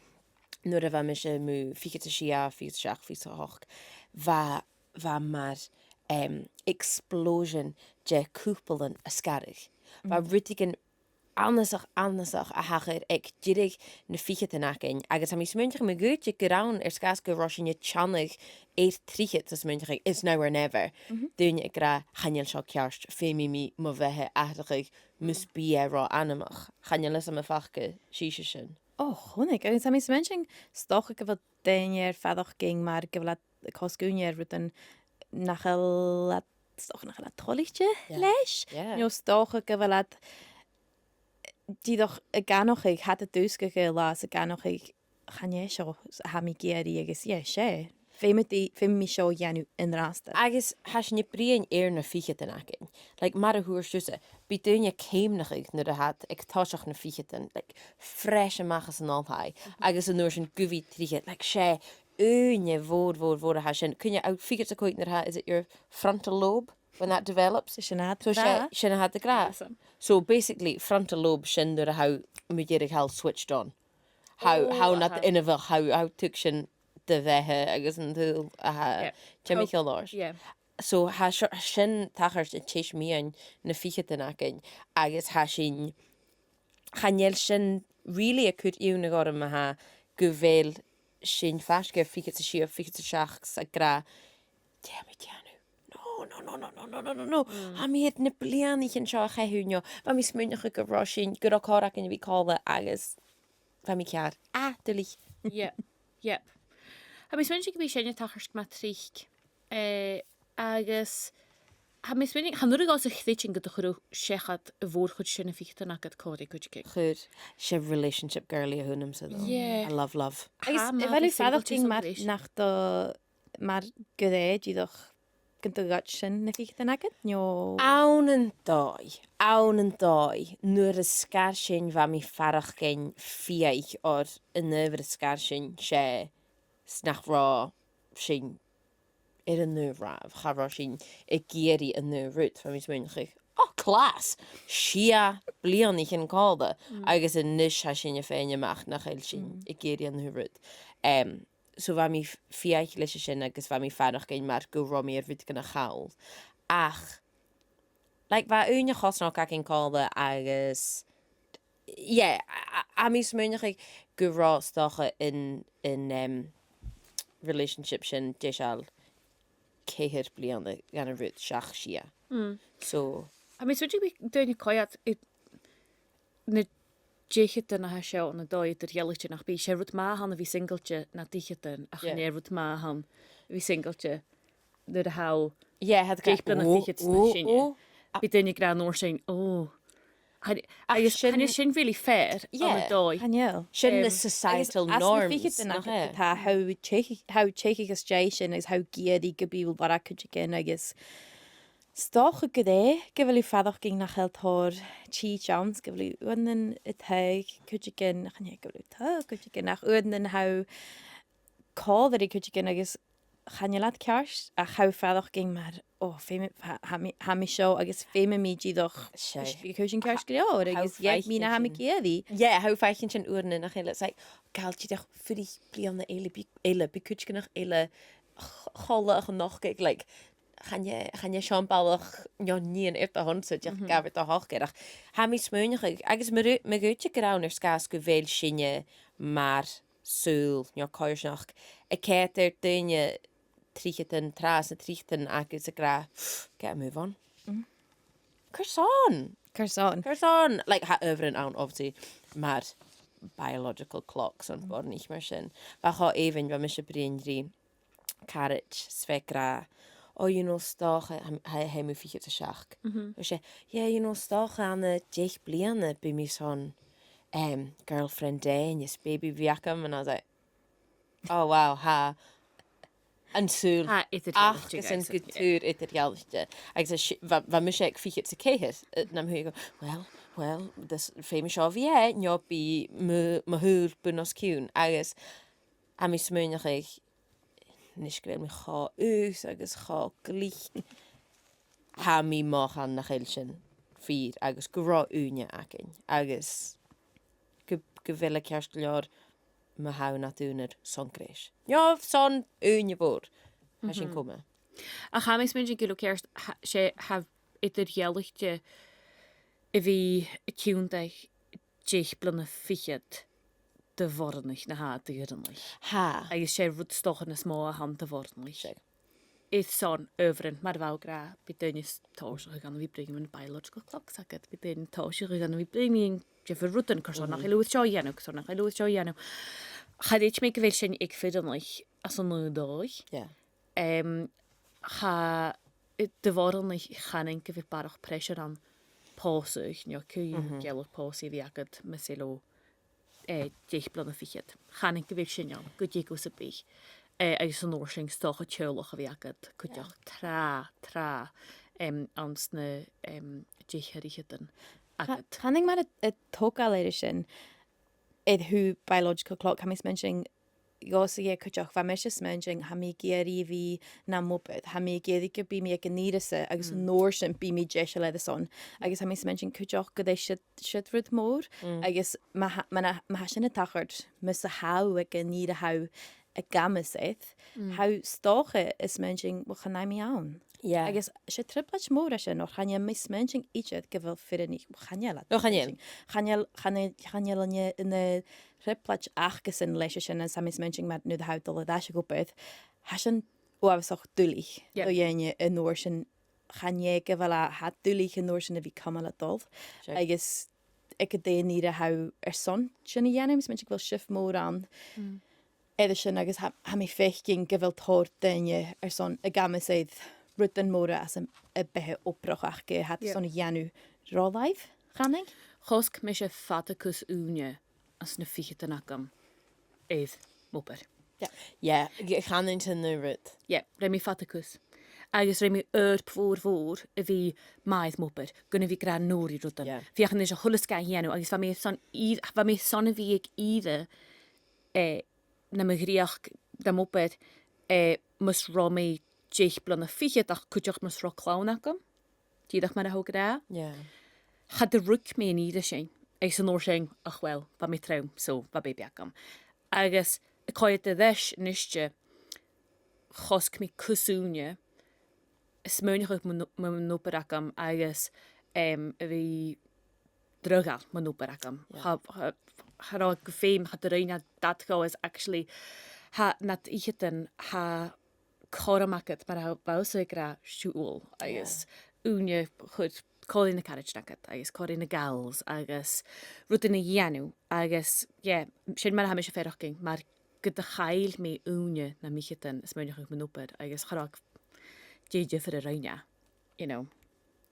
nuair a bha mise mu fichead 's a sia, fichead 's a seachd, fichead 's a h-ochd, bha, bha mar, em, explosion de chupailean a sgaradh. Bha rudeigin annasach, annasach a thachair aig deireadh na ficheadan againn, agus tha mi a' smaoineachadh ma dh'fhaodte gur ann air sgàth 's gu robh sinn a' teannadh air trithead, tha mi a' smaoineachadh, it's now or never. Daoine ag ràdh, chan eil seo ceart, feumaidh mi mo bheatha atharrachadh mus bi e ro anmoch. Chan eil fhios agam am faca sibhse sin. O, chunnaic, agus tha mi a' smaoineachadh, 's dòcha gu bheil daoine air faireachdainn mar gu bheil iad a' cosg ùine air rudan nach eil iad, 's dòcha nach eil iad toilichte leis. Yeah. No 's dòcha gu bheil iad dìreach ag aithneachadh, tha iad a' dùsgadh air latha 's ag aithneachadh, chan e seo a tha mi ag iarraidh agus, yeah, 's e. Feumaidh, feumaidh mi seo a dhèanamh an-dràsta. Agus tha sinn a' bruidhinn air na ficheadan againn. Like, mar a thuirt thusa, bidh daoine a' ceumnachadh nuair a tha iad aig toiseach na ficheadan, like, fresh a-mach às an oilthigh, agus an uair sin gu bhith trithead, like, 's e ùine mhòr, mhòr, mhòr a tha sin. Cuine, a tha fichead 's a còig nuair a tha, is it your frontal lobe when that develops? Sin a tha iad ag ràdh. So 's e, sin a tha iad ag ràdh. Awesome. So basically, frontal lobe, sin nuair a tha thu mu dheireadh thall switched on. Tha, tha thu nad inbheach, tha, tha thu a' tuigsinn do bheatha agus an t-saoghal a tha timcheall ort. Yeah. So tha seo, sin a' tachairt an teis-meadhan na ficheadan againn, agus tha sinn, chan eil sin really a' cur iongnadh orm, ma-thà, gu bheil sinn faisg air fichead 's a sia, fichead 's a seachd 's ag ràdh, dè tha mi a' dèanamh? No, no, no, no. Tha mi air na bliadhnaichean seo a chaitheamh, no bha mi a' smaoineachadh gu robh sinn, gu robh còir againn a bhith còmhla agus bha mi ceàrr. Ah, duilich. Yep, yep. Tha mi a' smaoineachadh gum bi sin a' tachairt gu math tric, eh, agus tha mi a' smaoineachadh, chan urrainn dhòmhsa creidsinn gun do chuir thu seachad a' mhòr-chuid de na ficheadan agad còmhla ri cuideigin. Chuir, 's e relationship girly a th' annamsa, though. Yeah. I love love. Agus a bheil thu a' faireachdainn mar nach do, mar gur e dìreach gun do ghoid sin na ficheadan agad, no? Ann an dòigh, ann an dòigh, nuair a sgar sinn bha mi a' faireachdainn fiadhaich oir an adhbhar a sgar sinn, 's e 's nach robh sinn air an aon ràmh, cha robh sinn ag iarraidh an aon rud, bha mi a' smaoineachadh, o, class! Sia bliadhnaichean còmhla, agus a-nis tha sinn a' faighinn a-mach nach eil sinn ag iarraidh an aon rud. Em, so bha mi f-, fiadhaich leis a sin agus bha mi a' faireachdainn mar gun robh mi air rudeigin a chall. Ach, like, bha ùine chosnaichte againn còmhla agus, yeah, a, a, tha mi a' smaoineachadh gun robh 's dòcha an, an, em, relationship sin deiseil ceithir bliadhna dhan an rud seach sia. So. Tha mi a' smaoineachadh gum bi daoine a' coimhead air na deicheadan a tha seo ann an dòigh eadar-dhealaichte, nach bi, 's e rud math a th' ann a bhith singailte nad fhicheadan, ach chan e rud math a th' ann a bhith singailte nuair a tha thu deich bliadhna, fichead 's na, oh, sin e. Bidh daoine ag ràdh an uair sin, oh. Chan, agus sin, chan e sin really fair ann an dòigh. Chan eil. Sin na societal norms, nach e? Tha, tha thu a' teicheadh, tha thu a' teicheadh às dèidh sin agus tha thu ag iarraidh gum bi thu a' lorg cuideigin agus 's dòcha gur e, gu bheil thu a' faireachdainn nach eil tòrr tìde ann, 's gu bheil thu uaireannan a' taghadh cuideigin, chan e gu bheil thu a' taghadh cuideigin, ach uaireannan tha thu còmhla ri cuideigin agus chan eil iad ceart, ach tha thu a' faireachdainn mar, o, feumaidh, tha, tha mi, tha mi seo agus feumaidh mi dìreach, 's e, bidh a' chùis sin ceart gu leòr, agus dh'fhaodte nach eil mi ag iarraidh. Yeah, tha thu a' faicinn sin uaireannan, nach eil, it's like, gabhail dìreach fuirich bliadhna eile, bidh, eile, bidh cuideigin eile ch-, còmhla a-nochd, like, chan e, chan e seo am balach no nighean air do shon-sa, dìreach gabh air do shocair. Ach tha mi a' smaoineachadh, agus ma dh'fhao-, ma dh'fhaodte gur ann air sgàth 's gu bheil sinne mar saoghal no coimhearsnachd a' coimhead air daoine tritheadan, tràth 's na tritheadan agus ag ràdh, gotta move on. Carson? Carson? Carson? Like, tha adhbharan ann, obviously, mar biological clocks on boireannaich mar sin. Bha e cho èibhinn, bha mise a' bruidhinn ri caraid 's bha e ag ràdh, o, you know, 's dòcha, tha, tha, tha e mu fichead 's a seachd. Bha e, yeah, you know, 's dòcha ann an deich bliadhna bidh mi son, em, girlfriend dèidhinn is baby a bhith agam, and I was like, oh, wow, tha an saoghal, tha, eadar-dhealaichte, ach gu tur eadar-dhealaichte. Agus is, bha, bha mise aig fichead 's a ceithir, eh, nam shuidhe gu, well, well, this, feumaidh seo a bhith e, no bidh mo, mo shaoghal bun-os-cionn. Agus tha mi a' smaoineachadh, a-nis gu bheil mi cho aost agus cho glic, tha mi mothachadh nach eil sin fìor agus gun robh ùine againn agus gu, gu bheil e ceart gu leòr ma tha thu nad aonar son greis. No son ùine mhòr. Tha sin coma. Ach tha mi a' smaointinn gu bheil thu ceart, tha, 's e, tha e eadar-dhealaichte a bhith a' tionndadh deich bliadhna fichead de bhoireannaich na tha de dh'fhireannaich. Tha. Agus 's e rud 's dòcha nas motha a th' ann de bhoireannaich. 'S e. Airson adhbharan, mar a bha thu ag ràdh, bidh daoine 's tòiseachadh gan a bhith bruidhinn mun biological clocks agad, bidh daoine 's tòiseachadh gan a bhith bruidhinn mun diofar rudan, carson nach eil thu air seo a dhèanamh, carson nach eil thu air seo a dhèanamh. Cha chreid mi gu bheil sin aig fireannaich anns an aon dòigh. Yeah. Em, cha, i, de bhoireannaich chanainn gu bheil barrachd pressure ann pòsadh, no cò aig a bheil pòsadh a bhith agad, mas e leo, eh, deich bliadhna fichead. Chanainn gu bheil sin ann, gu dearbh 's a bhith. Eh, agus an uair sin 's dòcha teaghlach a bhith agad, cuideachd tràth, tràth, em, anns na, em, deich air fhicheadan agad. Cha-, chanainn mar a, a' togail air sin, air thaobh biological clock, tha mi a' smaointinn, dhòmhsa cuideachd, bha mise a' smaointinn, tha mi ag iarraidh a bhith nam obair, tha mi ag iarraidh gum bi mi aig an ìre seo, agus an uair sin bidh mi deiseil airson. Agus tha mi a' smaointinn cuideachd gur e siud, siud rud mòr, agus ma tha, ma na, ma tha sin a' tachairt, mus tha thu aig an ìre a tha thu ag amas air, tha thu 's dòcha a' smaointinn, well, chan fhaigh mi ann. Yeah. Agus 's e trioblaid mhòr a tha sin, oir chan eil mi a' smaointinn idir gu bheil fireannaich, chan eil. No, chan eil. Chan eil, chan eil, chan eil an, an trioblaid acasan leis a sin, is tha mi a' smaointinn mar nuair a tha thu a' dol air ais gu obair, tha sin uabhasach duilich. Yep. Do dhaoine an uair sin, chan e gu bheil e, tha e duilich an uair sin a bhith cumail a' dol. Sure. Agus aig an dèidh an ìre a tha thu airson sin a dhèanamh, is mi a' smaointinn gu bheil shift mòr ann. Mm. Air sin agus tha, tha mi a' faicinn gu bheil tòrr dhaoine airson ag amas air rudan mòra anns a, a' bheatha obrach aca, tha iad airson a dhèanamh ro làimh, chanainn. Chosg mise fada cus ùine anns na ficheadan agam air m' obair. Yeah. Yeah, g-, chanainn sin an aon rud. Yeah, rinn mi fada cus. Agus rinn mi oidhirp mhòr mhòr a bhith math air m' obair, gun a bhith ag ràdh no ri rudan. Yeah. Feuch a-nis a h-uile sgath a dhèanamh, agus bha mi airson ìre, bha mi airson a bhith aig ìre, eh, nam dhreuchd, nam obair, eh, mus robh mi deich bliadhna fichead ach cuideachd mus robh clann agam. Dìreach mar a thog e. Yeah. Cha do ruig mi an ìre sin, agus an uair sin, ach well, bha mi trom, so bha baby agam. Agus a' coimhead air ais a-niste, chosg mi cus ùine, a' smaoineachadh mun, mun obair agam agus, em, a bhith draghail mun obair agam. Yeah. Cha, cha, cha robh gu feum, cha do rinn e dad cho is actually, tha, nad fhicheadan, tha cothrom agad mar a bha thusa ag ràdh siubhal agus ùine a chur còmhla ri na caraidean agad agus còmhla ri na gals agus rudan a dhèanamh agus, yeah, sin mar a tha mise a' faireachdainn, mar gun do chaill mi ùine nam fhicheadan a' smaoineachadh mun obair agus cha robh dè an diofar a rinn e, you know.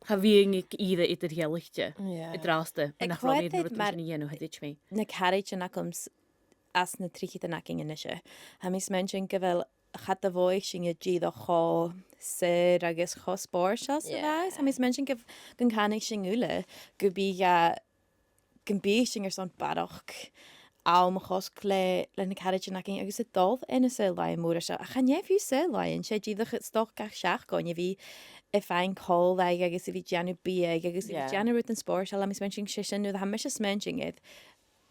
Cha bhithinn aig ìre eadar-dhealaichte an-dràsta, nach robh mi air na rudan sin a dhèanamh, cha tuig mi. Na caraidean agam anns na tritheadan againn a-nise. Tha mi a' smaointinn gu bheil, cha do mhothaich sinn dìreach cho saor agus cho spòrsail 's a bha. Tha mi a' smaointinn gu, gun canadh sinn uile gum biodh, gum biodh sinn airson barrachd àm a chosg le, le na caraidean againn agus a' dol ann an saor-làithean mòra seo. Ach chan e fiù 's saor-làithean, 's e dìreach 's dòcha gach seachdain a bhith a' faighinn còmhla agus a bhith a' dèanamh biadh agus a bhith a' dèanamh rudan spòrsail. Tha mi a' smaointinn 's e sin, nuair a tha mise a' smaointinn air,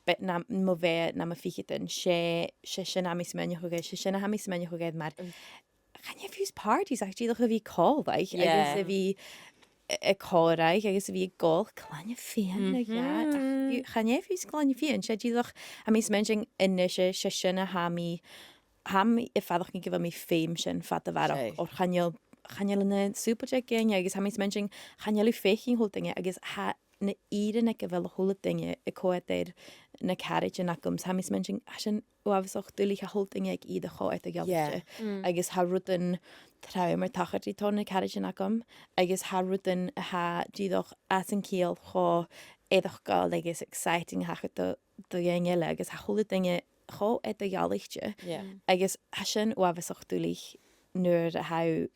bit na, mo bheatha nam ficheadan, 's e, 's e sin a tha mi a' smaoineachadh air, 's e sin a tha mi a' smaoineachadh air mar chan e fiù 's parties, ach dìreach a bhith còmhla agus a bhith a, a' còmhradh agus a bhith ag òl Clann a' Phian, a ghràidh. Ach chan e fiù 's Clann a' Phian, 's e dìreach, tha mi a' smaointinn a-nise, 's e sin a tha mi, tha mi a' faireachdainn gu bheil mi feum sin fada bharrachd, oir chan eil, chan eil an sùbailteachd againne agus tha mi a' smaointinn, chan eil thu a' faicinn a h-uile duine agus tha na ìrean aig a bheil a h-uile duine a' coimhead air na caraidean agam, 's tha mi a' smaointinn, tha sin uabhasach duilich, tha a h-uile duine aig ìre cho eadar-dhealaichte. Agus tha rudan trom air tachairt ri tòrr de na caraidean agam, agus tha rudan a tha dìreach às an ciall cho eireachdail agus exciting a thachair do, do dhaoine eile, agus tha a h-uile duine cho eadar-dhealaichte. Agus tha sin uabhasach duilich nuair a tha thu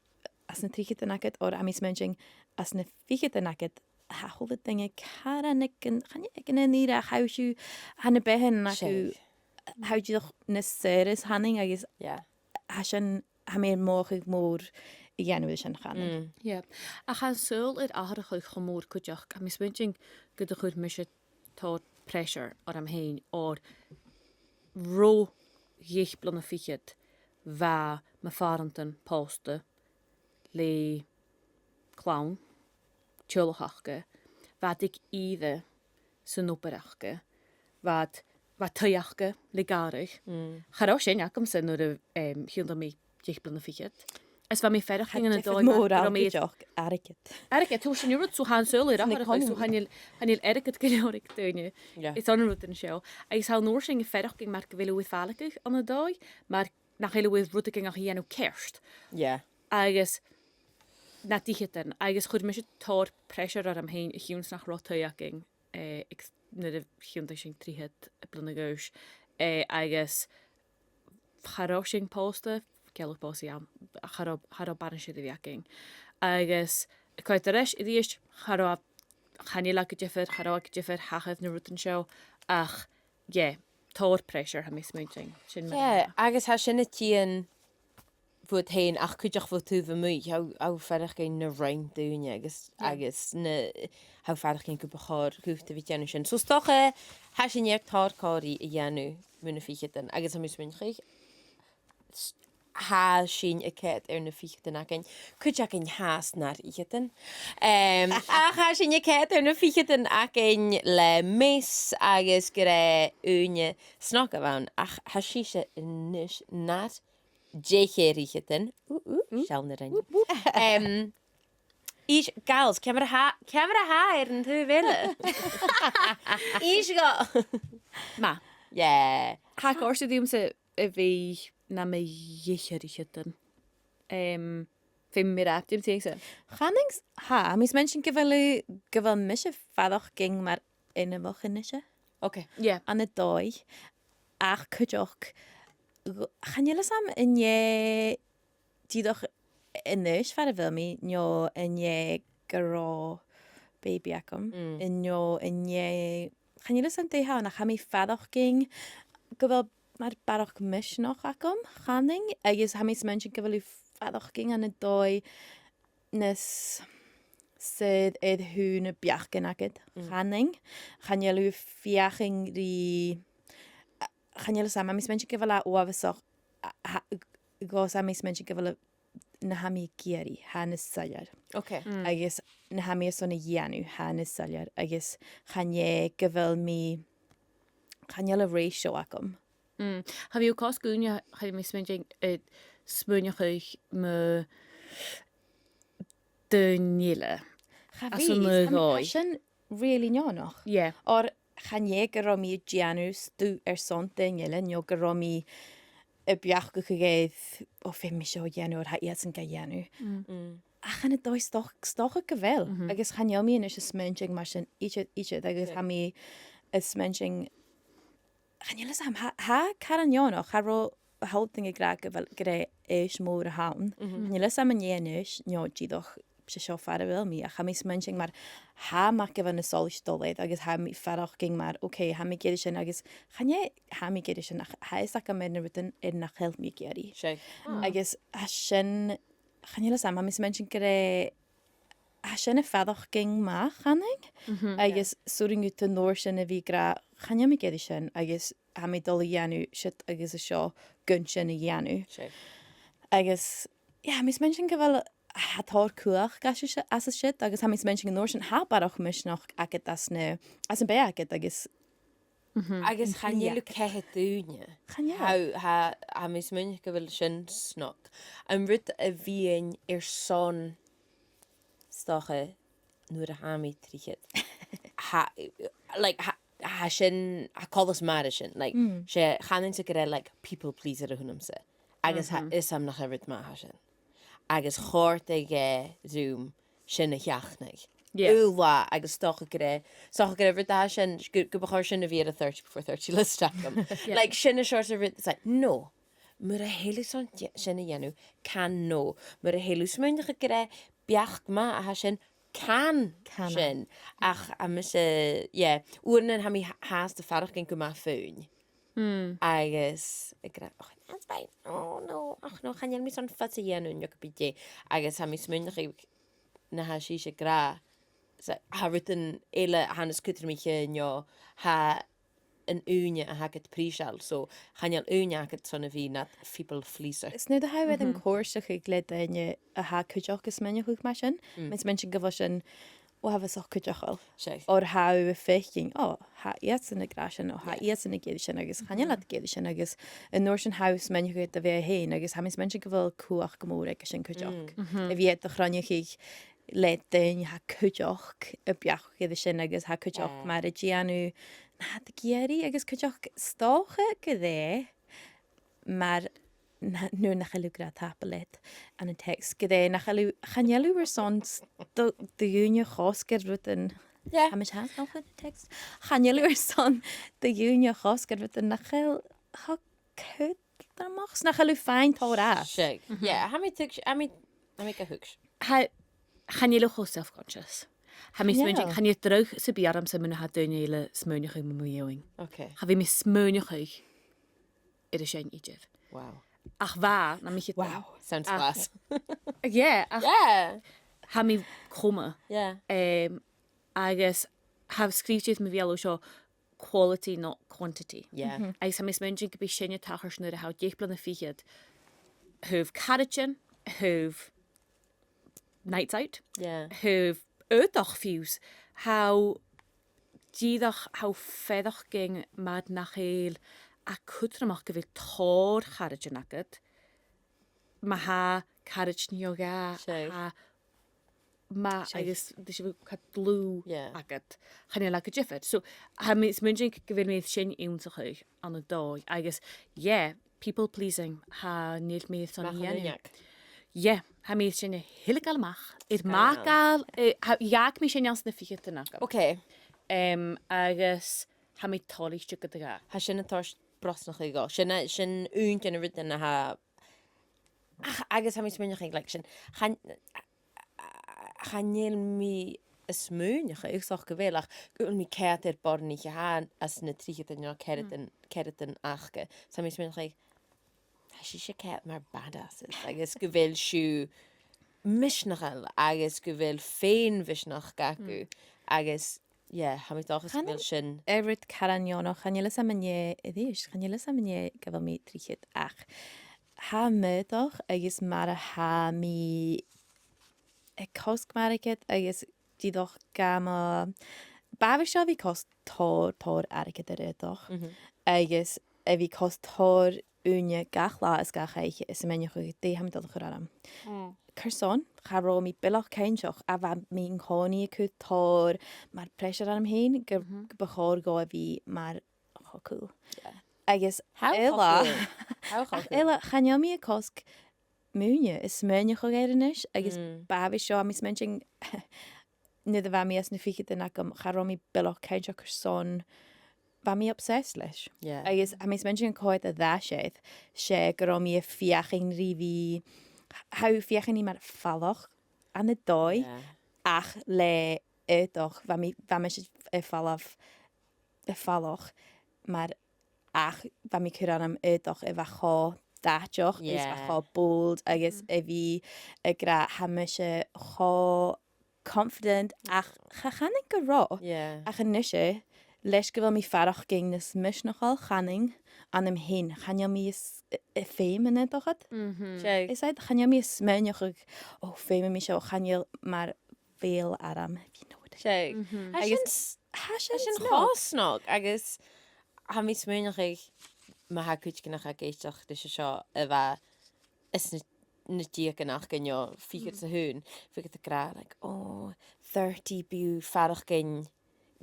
anns na tritheadan agad, oir tha mi a' smaointinn anns na ficheadan agad, tha a h-uile duine caran aig an, chan e aig an aon ìre, ach tha sibh, tha na beathannan agaibh, tha sibh dìreach nas saoire 's a th' annainn agus tha sin, tha mi air mothachadh mòr a dhèanamh air sin, chanainn. Yeah. Ach tha an saoghal air atharrachadh cho mòr cuideachd, tha mi a' smaointinn gun do chuir mise tòrr pressure orm fhìn, oir ro dheich bliadhna fichead bha mo phàrantan pòsta le clann, teaghlach aca, bha iad aig ìre san obair aca, bha iad, bha taigh aca le gàrradh. Cha robh sin agamsa nuair a, em, thionndaidh mi deich bliadhna fichead. Is bha mi a' faireachdainn ann an dòigh mòr gun robh mi airgead. Airgead, tha sin rud, so tha an saoghal air atharrachadh, so chan eil, chan eil airgead gu leòr aig daoine. Yeah. Is ann an rud an seo. Agus tha an uair sin a' faireachdainn mar gu bheil thu air fàilligeadh ann an dòigh, mar nach eil thu air rudeigin ach a dhèanamh ceart. Yeah. Agus na dìcheadan, agus chuir mise tòrr pressure orm fhìn a chionn 's nach robh taigh againn, eh, aig, nuair a thionndaidh sinn trithead bliadhna a dh'aois, eh, agus cha robh sinn pòsta, gealladh pòsaidh ann, cha robh, cha robh banaisean a bh' againn. Agus a' coimhead air ais a-rithist, cha robh, chan eil e gu diofar, cha robh e gu diofar, thachair na rudan seo, ach, yeah, tòrr pressure, tha mi a' smaointinn. Sin mar a tha. Yeah, agus tha sin a' tighinn bhuat fhèin, ach cuideachd bho taobh a-muigh, tha, tha thu a' faireachdainn na rinn daoine agus, yeah, agus na, tha thu a' faireachdainn gum bu chòir dhut a bhith a' dèanamh sin. So 's dòcha, tha sinn air tòrr còmhraidh a dhèanamh mu na ficheadan, agus tha mi a' smaoineachadh, s-, tha sinn a' coimhead air na ficheadan againn, cuid againn fhathast nar fhicheadan. Em, ach tha sinn a' coimhead air na ficheadan againn le meas agus gur e ùine snog a bh' ann, ach tha sibhse a-nis nar deich air fhicheadan. Ù, ù, seall na rinn. Whoop, whoop. Em, is, gals, ciamar a tha, ciamar a tha e air an taobh eile? Is go. Math. Yeah. Tha e a' còrdadh riumsa a bhith nam dheich air fhicheadan. Em, feumaidh mi ràdh, dè tha thu a' smaoineachadh? Chanainn, tha, tha mi a' smaointinn gu bheil, gu bheil mise a' faireachdainn mar inbheach a-nise. Okay. Yeah. Ann an dòigh. Ach cuideachd, chan eil fhios agam an e dìreach a-nis far a bheil mi, no an e gun robh baby agam, mm, no an e, chan eil fhios agam dè th' ann, ach tha mi a' faireachdainn gu bheil mar barrachd misneachd agam, chanainn, agus tha mi a' smaointinn gu bheil thu a' faireachdainn ann an dòigh nas saor air thaobh na beachdan agad, mm, chanainn. Chan eil thu a' feuchainn ri, a, chan eil fhios agam, tha mi a' smaointinn gu bheil e uabhasach, a, tha, gus tha mi a' smaointinn gu bheil na tha mi ag iarraidh, tha e nas soilleir. Okay. Mm. Agus na tha mi airson a dhèanamh, tha e nas soilleir. Agus chan e gu bheil mi, chan eil an ratio agam. Mm. Cha bhi thu cosg ùine, chan eil mi a' smaointinn, eh, smaoineachadh mu daoine eile. Cha bhi, tha mi, tha sin really neònach. Yeah. Oir chan e gun robh mi a' dèanamh stuth airson daoine eile, no gun robh mi a' beachdachadh air, o, feumaidh mi seo a dhèanamh, oir tha iadsan ga dhèanamh. Mm. Mm. Ach ann an dòigh 's dòch-, 's dòcha gu bheil, mhm, agus chan eil mi a-nis a' smaointinn mar sin idir, idir, agus, yeah, tha mi a' smaointinn, chan eil fhios agam, tha, tha e caran neònach, cha robh a h-uile duine ag ràdh gu bheil, gur e aois mòr a th' ann. Mhm. Chan eil fhios agam an e a-nis, no dìreach 's e seo far a bheil mi, ach tha mi a' smaointinn mar tha mi gu bhith nas sòlaichte dol air, agus tha mi a' faireachdainn mar, okay, tha mi ag iarraidh sin, agus chan e tha mi ag iarraidh sin, ach tha fhios agam air na rudan air nach eil mi ag iarraidh. Seadh. Ah. Agus tha sin, chan eil fhios agam, tha mi a' smaointinn gur e, tha sin a' faireachdainn math, chanainn. Mhm. Agus 's urrainn dhut an uair sin a bhith ag ràdh, chan eil mi ag iarraidh sin, agus tha mi dol a dhèanamh siud agus a seo gun sin a dhèanamh. Seadh. Agus, yeah, tha mi a' smaointinn gu bheil, tha tòrr cumhachd às a si-, às a siud, agus tha mi a' smaointinn an uair sin tha barrachd misneachd agad às na, às am beatha agad, agus, mhm, agus chan eil thu ceithir daoine. Chan eil. Tha, tha, tha mi a' smaoineachadh gu bheil sin snog. An rud a bhithinn airson, 's dòcha, nuair a tha mi trithead. Tha, like, tha, tha sin, tha coltas math air sin, like, mm, 's e, chanainn-sa gur e, like, people pleaser a th' annamsa. Agus tha, mhm, fhios agam nach e rud math a tha sin. Agus chòrdadh e rium sin a sheachnadh. Yeah. Uair, agus 's dòcha gur e, 's dòcha gur e rud a tha sin, gu, gum bu chòir sin a bhith air a' thirty before thirty list agam. Yeah. Like, sin an seòrsa rud, it's like, no. Mura h-eil thu airson de-, sin a dhèanamh, can no. Mura h-eil thu a' smaoineachadh gur e beachd math a tha sin, can sin. Ach tha mise, yeah, uaireannan tha mi h-, fhathast a' faireachdainn gu math faoin. Mm. Agus ag ràdh, "Och, that's fine. Oh, no. Och, no, chan eil mi airson fada a dhèanamh, no ge bith dè." Agus tha mi a' smaoineachadh na tha sibhse ag ràdh, so, tha rudan eile a tha nas cudromaiche, no tha an ùine a th' agad prìseil, so chan eil ùine agad son a bhith nad people pleaser. Is nuair a tha thu air an còrdadh le daoine a tha cuideachd a' smaoineachadh mar sin, mm, mas math sin gu bheil sin uabhasach cuideachail. Seadh. Oir tha thu a' faicinn, o, tha iadsan ag ràdh sin, o, tha, yeah, iadsan ag iarraidh sin, agus chan eil iad ag iarraidh sin, agus an uair sin tha thu a' smaoineachadh do bheatha fhèin, agus tha mi a' smaoineachadh gu bheil cumhachd mòr aige sin cuideachd. Mm. Mhm. A bhith a' cruinneachadh le daoine a tha cuideachd a' beachdachadh sin agus a tha cuideachd, eh, mar a' dèanamh na tha iad ag iarraidh, agus cuideachd 's dòcha gu bheil mar na, nuair nach eil thu ag ràdh tapadh leat ann an text, gu bheil nach eil thu, chan eil thu airson s-, do, do dhaoine a chosg air rudan. Yeah. Tha mise fhathast a' dol chun an text. Chan eil thu airson do dhaoine a chosg air rudan nach eil cho cudromach, 's nach eil thu a' faighinn tòrr às. Seadh. Mhm. Yeah, tha mi a' tuigs-, tha mi, tha mi ga thuigs-. Tha, chan eil thu cho self-conscious. Tha mi a' smaoineachadh, chan eil dragh sam bith ormsa mura h-eil daoine eile a' smaoineachadh mu mo dheidhinn. Okay. Cha bhi mi a' smaoineachadh air a sin idir. Wow. Ach bha, nam fhicheadan. Wow, sounds class. Yeah, ach, yeah, tha mi coma. Yeah. Em, agus tha sgrìobhte air mo bheulaibh seo, quality, not quantity. Yeah. Mhm. Agus tha mi a' smaoineachadh gum bi sin a' tachairt nuair a tha thu deich bliadhna fichead, thaobh caraidean, thaobh nights out, yeah, thaobh aodach fiùs, tha thu dìreach, tha thu a' faireachdainn mar nach eil e cudromach gu bheil tòrr charaidean agad, ma tha caraid no dhà, seadh, a tha math, seadh, agus dè sibh, càit an dlùth, yeah, agad. Chan eil e gu diofar. So, tha mi a' smaoineachadh gu bheil mi air sin ionnsachadh ann an dòigh. Agus, yeah, people pleasing, chan eil mi airson a dhèanamh. Math an uinneag. Yeah, tha mi air sin a thilgeil a-mach. Air, chan eil, math gabhail, eh, tha, dh'fhàg mi sin anns na ficheadan agam. Okay. Em, agus tha mi toilichte gu dearbh. Tha sin a' toirt brosnachadh dhomh. Sin a, sin aon de na rudan a tha, ach, agus tha mi a' smaoineachadh, like, sin, chan, chan eil mi a' smaoineachadh, ach 's dòcha gu bheil, ach gu bheil mi ceud air boireannaich a tha anns na tritheadan no ceathradan, ceathradan aca. Tha mi a' smaoineachadh, tha sibhse ceud mar badasses, agus gu bheil sibh misneachail, agus gu bheil fèin-mhisneachd agaibh, agus, yeah, tha mi an dòchas gu bheil sin. Chan eil e ro neònach, chan eil fhios agam an e a-rithist, chan eil fhios agam an e gu bheil mi trithead, ach tha mi an dòchas, agus mar a tha mi a' cosg m' airgead agus dìreach gam, b' àbhaist dhomh a bhith a' cosg tòrr, tòrr airgid air aodach. Mhm. Agus a bhith a' cosg tòrr ùine gach latha is gach oidhche is a' smaoineachadh dè tha mi dol a chur orm. Mm. Carson, cha robh mi buileach cinnteach a bha mi an-còmhnaidh a' cur tòrr mar pressure orm fhìn, gu, mhm, gum bu chòir dhomh a bhith mar cho cool. Yeah. Agus, how, eile, cho cool? How cho, ach cool? Eile, chan eil mi a' cosg m' ùine is smaoineachadh air a-nis, agus, mm, b' àbhaist dhomh, tha mi a' smaointinn, nuair a bha mi anns na ficheadan agam, cha robh mi buileach cinnteach carson bha mi obsessed leis. Yeah. Agus tha mi a' smaointinn an cothrom a bh' air, 's e gun robh mi a' feuchainn ri bhith, tha thu a' feuchainn ri mar falach ann an dòigh, yeah, ach le aodach, bha mi, bha mise a' falbh, a' falach, mar ach bha mi a' cur orm aodach a bha cho dathach, is bha, yeah, cho bold, agus, mm, a bhith ag ràdh, tha mise cho confident, ach cha chanainn gun robh. Yeah. Ach a-nise, leis gu bheil mi a' faireachdainn nas misneachail, chanainn annam fhìn, chan eil mi a' s-, a', a' feumaidh aodach. Mhm. Seadh. Is e, chan eil mi a' smaoineachadh, o, feumaidh mi seo, chan eil, mar bheil orm, if you know what I mean. Seadh. Mhm. Agus tha sin s-, tha sin, tha sin snog, cho snog, agus tha mi a' smaoineachadh, ma tha cuideigin a tha ag èisteachd ris an seo a bha anns na, na deugadan aca no fichead 's a h-aon, bhiodh iad ag ràdh, like, "Oh, thirty, bidh thu a' faireachdainn."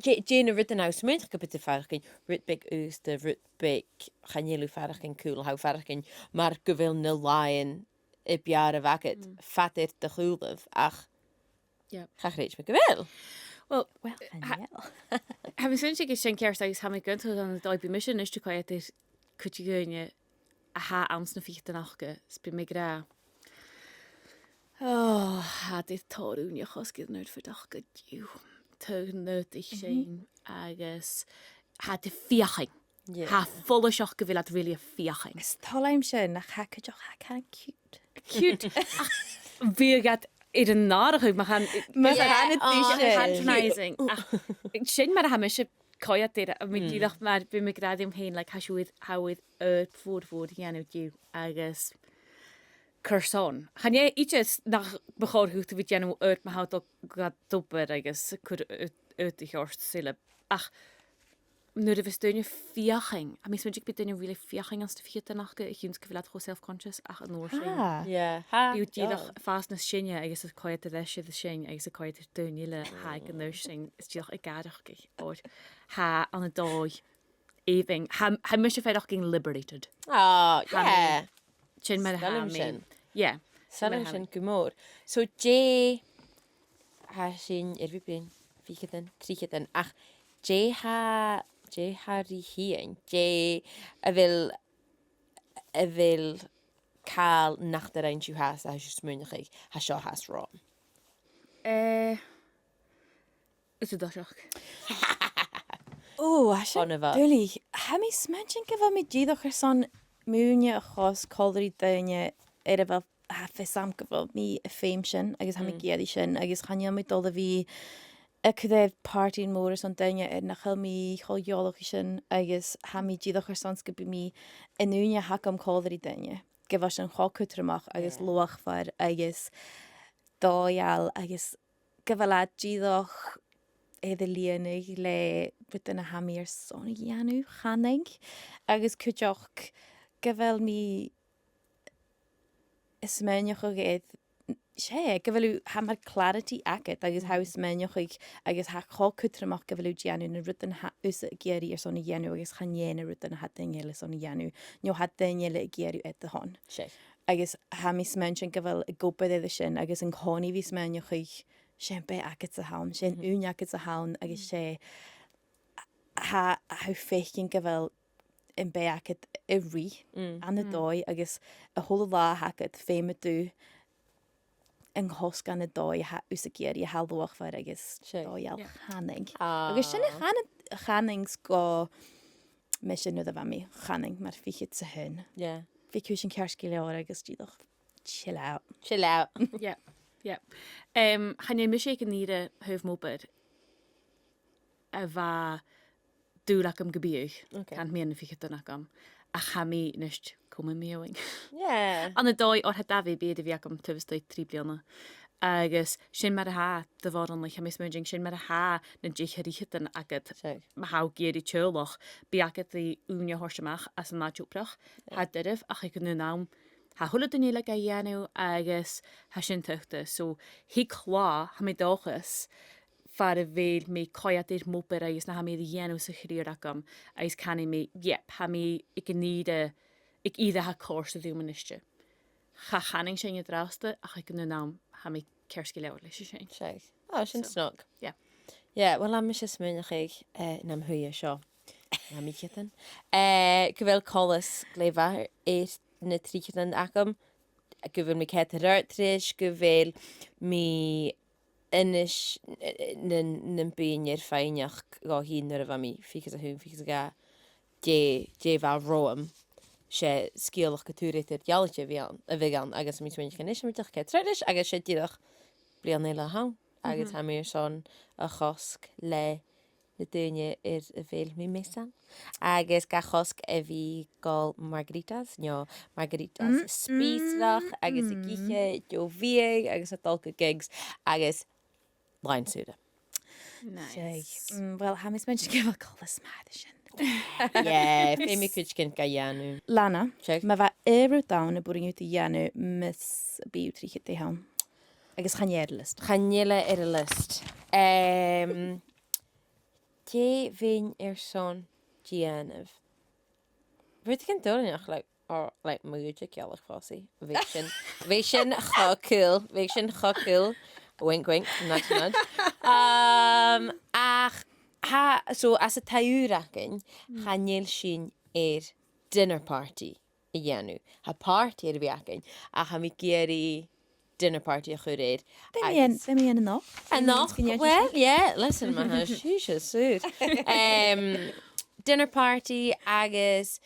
Dè, dè na rudan a tha thu a' smaoineachadh gum bi thu a' faireachdainn, rud beag aosta, rud beag, chan eil thu a' faireachdainn cool, tha thu a' faireachdainn mar gu bheil na làithean a b' fheàrr a bh' agad, mm, fada air do chùlaibh, ach, yep, cha chreid mi gu bheil. Well, well, tha, chan eil. Tha mi a' smaointinn gu bheil sin ceart agus tha mi ag aontachadh ann an dòigh, bidh mise a-nis a' coimhead air cuid de dhaoine a tha anns na ficheadan aca, is bidh mi ag ràdh, "Oh, tha iad air tòrr ùine a chosg air an aodach an-diugh." Tha an aodach, mhm, sin, agus tha iad a' feuchainn Yeah. Tha e follaiseach gu bheil iad really a' feuchainn. Is toil leam sin, ach tha e cuideachd, tha e kind of cute. Cute. Ach bhiodh iad air an nàrachadh, ma chan... Ma chan ann an dithis. Patronizing. Ach sin mar a tha mise a' coimhead air, I mean, dìreach mar bha mi ag ràdh rium fhèin, like, tha sibh, tha sibh air ur bhòrd, bhòrd a dhèanamh dhiubh, agus carson. Chan e idir nach bu chòir dhut a bhith a' dèanamh oidhirp ma tha thu a' dol gu d' obair agus a' cur ur, ur, ur, do sheòrsa eile. Ach nuair a bhios daoine a' feuchainn, tha mi a' smaointinn gum bi daoine really a' feuchainn anns na ficheadan aca a chionn 's gu bheil iad cho self-conscious, ach an uair sin, yeah, tha, bidh iad dìreach a' fàs nas sine agus a' coimhead air ais air sin agus a' coimhead air daoine eile a tha aig an aois sin, is dìreach ag atharrachadh, oir tha ann an dòigh èibhinn. Tha, tha mise a' faireachdainn liberated. Ah, yeah. Sin mar a tha mi. Sin. Yeah. Sin mar a tha mi. Sin gu mòr. So, dè, tha sinn air a bhith bliadhna, ficheadan, tritheadan, ach dè tha, dè tha ri thighinn, dè a bheil, a bheil càil nach do rinn sibh fhathast a tha sibh a' smaoineachadh, tha seo fhathast romham? Eh, Is an toiseach. Ò, tha sin duilich. Tha mi a' smaointinn gu bheil mi dìreach airson m' ùine a chosg còmhla ri daoine air a bheil, tha fios agam gu bheil mi a' faighinn sin, agus tha mi ag iarraidh sin, agus chan eil mi a' dol a bhith a' cur air pàrtaidhean mòra airson daoine air nach eil mi cho eòlach ri sin, agus tha mi dìreach airson 's gum bi mi an ùine a th' agam còmhla ri daoine, gu bheil sin cho cudromach agus luachmhor agus dòigheil agus gu bheil iad dìreach air a lìonadh le rudan a tha mi airson a dhèanamh, chanainn, agus cuideachd gu bheil mi a' smaoineachadh air, 's e, gu bheil thu, tha mar clarity agad agus tha thu a' smaoineachadh agus tha e cho cudromach gu bheil thu a' dèanamh na rudan a tha thusa ag iarraidh airson a dhèanamh agus chan e na rudan a tha daoine eile airson a dhèanamh, no tha daoine eile ag iarraidh air do shon. 'S e. Agus tha mi a' smaointinn gu bheil e ag obair air sin agus an-còmhnaidh bhith a' smaoineachadh 's e am beatha agad-sa a th' ann, 's e an ùine agad-sa a th' ann, agus 's e, tha, tha thu a' faicinn gu bheil am beatha agad a' ruith ann an dòigh, agus a h-uile latha a th' agad, feumaidh tu an cosg ann an dòigh a tha thusa ag iarraidh, a tha luachmhor agus dòigheil, chanainn. Agus sin a chan-, chanainn 's gu mise nuair a bha mi, chanainn mar fichead 's a h-aon. Yeah. Bha cùisean ceart gu leòr agus dìreach chill out. Chill out. Yeah, yeah. Em, chan eil mise aig an ìre thaobh m' obair a bha dùil agam gum biodh, can mìle ficheadan agam, ach tha mi a-nis coma mi fhèin. Yeah. Ann an dòigh, oir tha dà bhaby air a bhith agam taobh a-staigh trì bliadhna. Agus sin mar a tha, do bhòrd, like, tha mi a' smaointinn, sin mar a tha na deich air fhicheadan agad, ma tha thu ag iarraidh teaghlach, bidh agad ri ùine a thoirt a-mach às an àite-obrach, tha e doirbh, ach aig an aon àm, tha a h-uile duine eile ga dhèanamh agus tha sin taghta. So, thig latha, tha mi an dòchas, far a bheil mi a' coimhead air m' obair agus na tha mi air a dhèanamh sa chariar agam, agus canaidh mi, yep, tha mi aig an ìre, aig ìre a tha còrdadh rium a-niste. Cha chanainn sin an-dràsta, ach aig an aon àm, tha mi ceart gu leòr leis a sin. Seadh. Ah, sin snog. Yeah. Yeah, well, tha mise a' smaoineachadh, eh, nam shuidhe seo. Nam ficheadan. Eh, gu bheil coltas glè mhath air na tritheadan agam, gu bheil mi ceart air adhart ris, gu bheil mi a-nis, eh, nan, nam buidhinn air faighneachd dhomh fhìn nuair a bha mi fichead 's a h-aon, fichead 's a dhà, dè, dè bha romham, 's e sgeulachd gu tur eadar-dhealaichte a bh' ann, a bh' ann, agus tha mi a' smaoineachadh a-nis, tha mi dìreach ceart air adhart ris, agus 's e dìreach bliadhna eile a th' ann, agus tha mi airson a chosg le na daoine air a bheil mi measail. Agus ga chosg a bhith a' gabhail margaritas, no margaritas spìosrach, agus ag ithe deagh bhiadh, agus a' dol gu gigs, agus làn sùghair. Nice. Seadh. Mm, well, tha mi a' smaointinn gu bheil coltas math air sin. Yeah, feumaidh mi cuideigin ga dhèanamh. Lana, ma bha aon rud ann a b' urrainn dhut a dhèanamh mus am bi thu trithead, dè th' ann? Agus chan eil e air an liosta. Chan eil e air an liosta. Em, dè bhithinn airson dèanamh? Rudeigin dòrainneach, like, or, like, mo dhà-dhà-dhà-dhà-dhà-dhà-dhà-dhà-dhà. Bhiodh sin, bhiodh sin cho cool, bhiodh sin cho cool. Wink, wink, nudge, nudge. Um, ach, tha, so, anns an taigh ùr againn, chan eil sinn air dinner party a dhèanamh. Tha party air a bhith againn, ach tha mi ag iarraidh dinner party a chur air. Bidh mi an, bidh mi an a-nochd. A-nochd? Well, yeah, listen, ma tha sibhse saor. Um, dinner party agus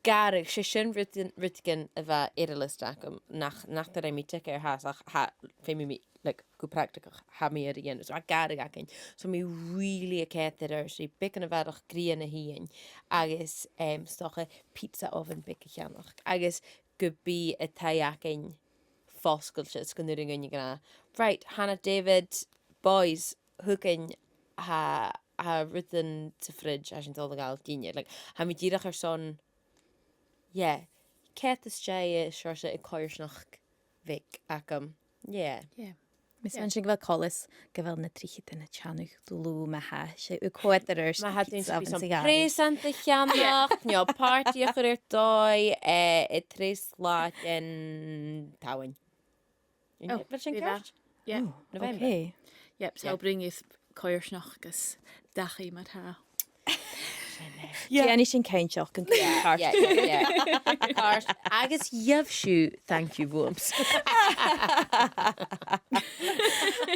gàrradh, 's e sin rudan, rudeigin a bha air an liosta agam, nach, nach do rinn mi tig air fhathast, ach tha, feumaidh mi, like, gu practaigeach, tha mi air a dhèanamh, so tha gàrradh againn. So mi really a' coimhead air adhart ri beagan a bharrachd grian a thighinn, agus, em, 's dòcha pizza oven beag a cheannach, agus gum bi an taigh againn fosgailte, 's gun urrainn dhuinn a ràdh, "Right, Hannah, David, boys, thugainn, tha, tha rudan sa fridge a tha sinn a' dol a ghabhail dhuinne." Like, tha mi dìreach airson, yeah, cead is dèidh seòrsa a' choimhearsnachd bheag agam. Yeah. Yeah. Tha mi a' smaoineachadh gu bheil coltas gu bheil na tritheadan a' teannadh dlùth ma tha sibh a' coimhead air adhart. Ma tha daoine pizza a' bhith oven sa ghàrradh. Preusantan a cheannach, no party a chur air dòigh, eh, aig treas latha den t-Samhain. Oh, bheil sin ceart? Yeah. Oh, November. Okay. Yep, so yeah. Bring is coimhearsnachd agus dachaigh mar-thà. Yeah. Dèanamaid sin cinnteach gun cuir sinn ceart. Yeah, yeah, yeah. Ceart. Agus gheibh sibh thank you bhuamsa.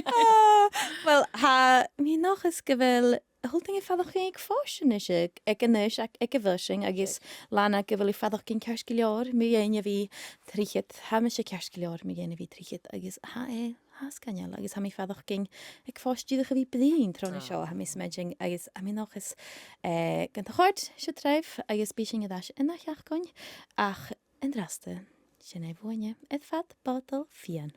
Ah, well, tha mi an dòchas gu bheil a h-uile duine a' faireachdainn aig fois a-nis, aig, aig an aois aig, aig a bheil sinn, agus Lana, gu bheil thu a' faireachdainn ceart gu leòr mu dheidhinn a bhith trithead. Tha mise ceart gu leòr mu dheidhinn a bhith trithead, agus tha e, tha e sgoinneil, agus tha mi a' faireachdainn aig fois dìreach a bhith bruidhinn tron a seo, tha mi a' smaoineachadh, agus tha mi an dòchas, eh, gun do chòrd seo ribh, agus bidh sinn air ais an ath sheachdain, ach an-dràsta, sin e bhuainne air fad Botal Fìon.